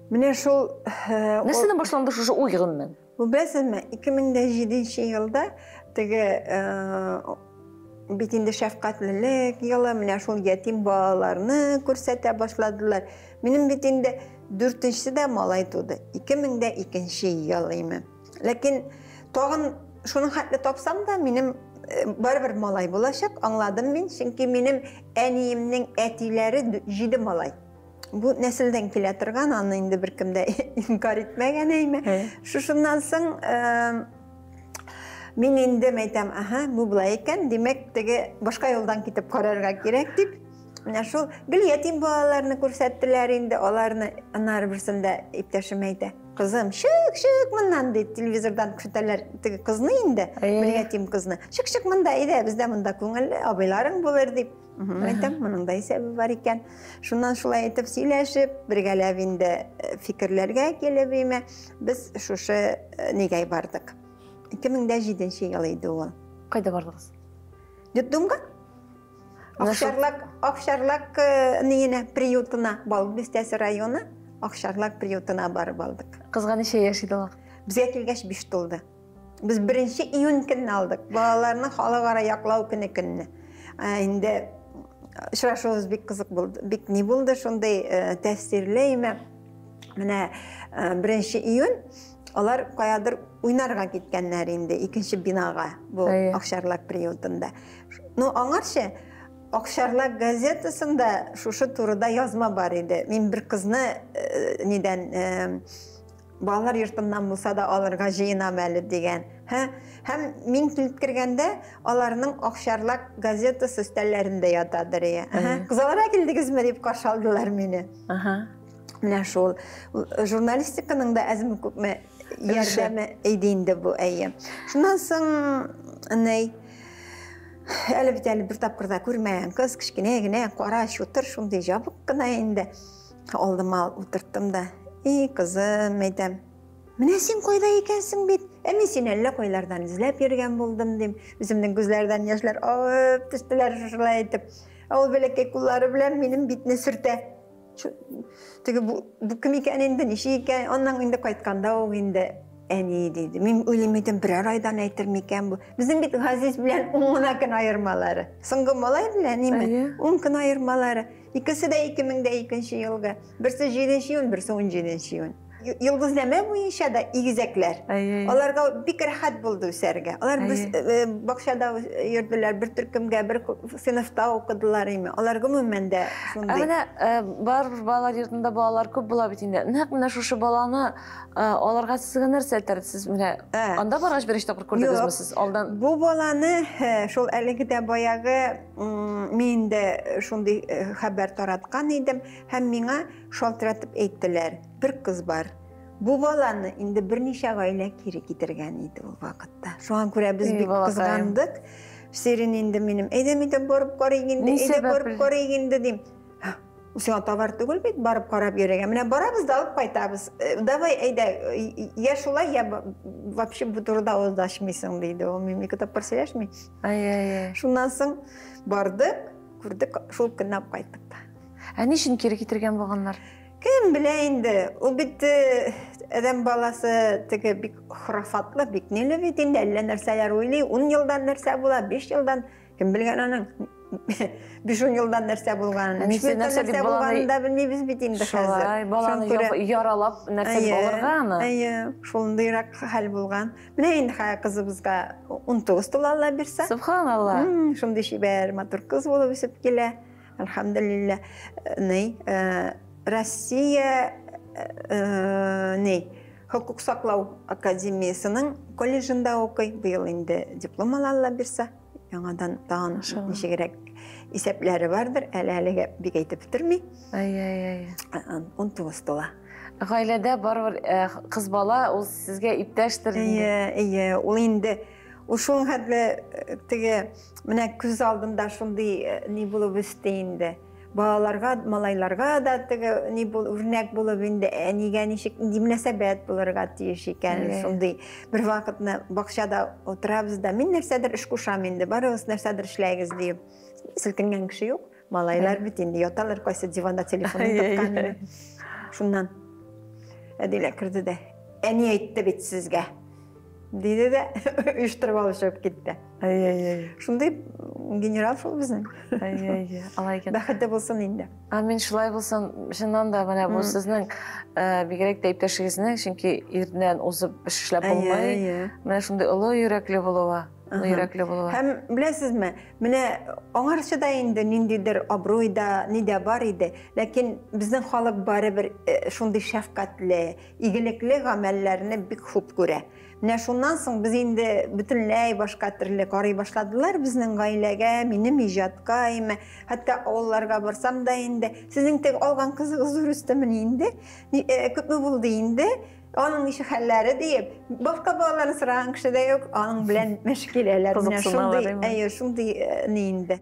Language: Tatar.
Менә шул Нәрсәдән башланды шушы уй гомумән? Бу беләсезме, 2007 елда теге бит инде шәфкатьлелек елы, менә шул ятим балаларны күрсәтә башладылар. Минем бит инде дүртенчесе дә малай туды. 2002 ел име. Ләкин тагын шуның хәтле тапсам да, минем барыбер малай булачак, аңладым мин, чөнки минем әниемнең әтиләре җиде малай. Бу нәселдән килә торган, аны инде беркем дә инкар итмәгән әйме. Шушыннан соң мин инде әйтәм, аһа, бу болай икән, димәк, теге башка юлдан китеп карарга кирәк дип. Менә шул гел ятим балаларны күрсәттеләр инде, аларны аннары берсендә иптәшем әйтә: "Кызым, чык, чык моннан", ди, телевизордан күрсәтәләр теге кызны инде, бер ятим кызны. "Чык, чык монда, әйдә, бездә монда күңелле, абыйларың булыр", дип. Әйтәм, моның да исәбе бар икән. Шуннан шулай итеп сөйләшеп, бергәләп инде фикерләргә килеп име, без шушы нигә бардык. 2007 ел иде ул. Кайда бардыгыз? Детдомга. Акчарлак, Акчарлак ниенә, приютына, Балык Бистәсе районы, Акчарлак приютына барып алдык. Кызга ничә яшь иде ул? Безгә килгәч 5 тулды. Без 1 июнь көнне алдык. Балаларны халыкара яклау көне көнне. Инде очрашуыбыз бик кызык булды. Бик ни булды, шундый тәэсирле име. Менә 1 июнь алар каядыр уйнарга киткәннәр инде, икенче бинага, бу Акчарлак приютында. Ну, аңарчы Акчарлак газетасында шушы турыда язма бар иде. Мин бер кызны нидән балалар йортыннан булса да алырга җыенам әле дигән. Һәм мин килеп кергәндә аларның Акчарлак газетасы өстәлләрендә ятадыр. Кызалара килдегезме дип каршы алдылар мине. Менә шул журналистиканың да әзме күпме ярдәме иде инде бу, әйе. Шуннан соң ней әле бит әле бер тапкыр да күрмәгән кыз, кечкенә генә, кара чутыр, шундый җабык кына инде. Алдыма утырттым да, и кызым, әйтәм, менә син кайда икәнсең бит, ә мин сине әллә кайлардан эзләп йөргән булдым, дим. Үземнең күзләрдән яшьләр агып төштеләр шушылай итеп. Ә ул бәләкәй куллары белән минем битне сөртә. Теге бу кем икән инде, ничек икән? Аннан инде кайтканда ук инде әни диде. Мин уйлыйм идем, берәр айдан әйтер микән бу? Безнең бит Газиз белән 10 гына көн аермалары. Соңгы малай белән име? 10 көн аермалары. Икесе дә 2002 елгы. Берсе 7 июнь, берсе 17 июнь. Йолдызнамә буенча да игезәкләр. Аларга бик рәхәт булды үсәргә. Алар без бакчада йөрделәр, бер төркемгә, бер сыйныфта укыдылар име. Алар гомумән дә шундый. Ә менә барыбер балалар йортында балалар күп була бит инде. Нәкъ менә шушы баланы аларга сезгә нәрсә әйтер? Сез менә анда баргач беренче тапкыр күрдегезме сез алдан? Бу баланы шул әлеге дә баягы мин дә шундый хәбәр тараткан идем һәм миңа шалтыратып әйттеләр. Бер кыз бар. Бу баланы инде берничә гаилә кире китергән иде ул вакытта. Шуңа күрә без бик кызгандык. Сирин инде минем, әйдә мин барып карыйк инде, әйдә барып карыйк инде дим. Сиңа товар түгел бит, барып карап йөрергә. Менә барабыз да алып кайтабыз. Давай, әйдә, я шулай, я вообще бу турыда авыз ачмыйсың, диде. Ул минем ике тапкыр сөйләшми. Ай-ай-ай. Шуннан соң бардык, күрдек, шул көнне алып кайттык та. Ә ни өчен кире китергән булганнар? Кем белә инде, ул бит адәм баласы теге бик хорафатлы, бик ниле бит инде, әллә нәрсәләр уйлый, 10 елдан нәрсә була, 5 елдан, кем белгән аның 5-10 елдан нәрсә булганын, 5 минуттан нәрсә булганын да белмибез бит инде хәзер. Шулай, баланы яралап нәрсә дип алырга аны? Әйе, шундыйрак хәл булган. Менә инде хәзер кызыбызга 19 тула Алла бирсә. Субханалла. Шундый чибәр, матур кыз булып үсеп килә. Альхамдулилла. Ни, Россия ни, хокук саклау академиясының колледжында укый. Быел инде диплом ала Алла бирсә. Яңадан тагын ничегрәк исәпләре бардыр, әле әлегә бик әйтеп бетерми. Ай-ай-ай. 19 тула. Гаиләдә барыбер кыз бала, ул сезгә иптәштер инде. Әйе, әйе, ул инде ул шул хәтле теге менә күз алдында шундый ни булып үсте инде. Балаларга, малайларга да теге ни бул, үрнәк булып инде әнигә ничек нинди мөнәсәбәт булырга тиеш икән. Шундый бер вакытны бакчада утырабыз да, мин нәрсәдер эш кушам инде, барыгыз нәрсәдер эшләгез диеп. Селкенгән кеше юк. Малайлар бит инде яталар, кайсы диванда телефонын тоткан. Шуннан. Әдилә керде дә, әни әйтте бит сезгә. Диде дә, оештырып алып чыгып китте. Әй-әй-әй. Шундый генерал шул безнең. Әй-әй, алай икән. Бәхетле булсын инде. Амин, шулай булсын. Чыннан да менә бу сезнең бигрәк тә иптәшегезнең, чөнки ирдән узып эш эшләп булмый. Менә шундый олы йөрәкле булуы, олы йөрәкле булуы. Һәм беләсезме, менә аңарчы да инде ниндидер абруй да, ни дә бар иде, ләкин безнең халык барыбер шундый шәфкатьле, игелекле гамәлләрне бик хуп күрә. Менә шуннан соң без инде бөтенләй башка төрле карый башладылар безнең гаиләгә, минем иҗатка, име. Хәтта авылларга барсам да инде, сезнең теге алган кызыгыз зур үстемени инде, күпме булды инде, аның ничек хәлләре диеп, башка балаларны сораган кеше дә юк, аның белән мәш киләләр. Менә шундый, әйе, шундый ни инде.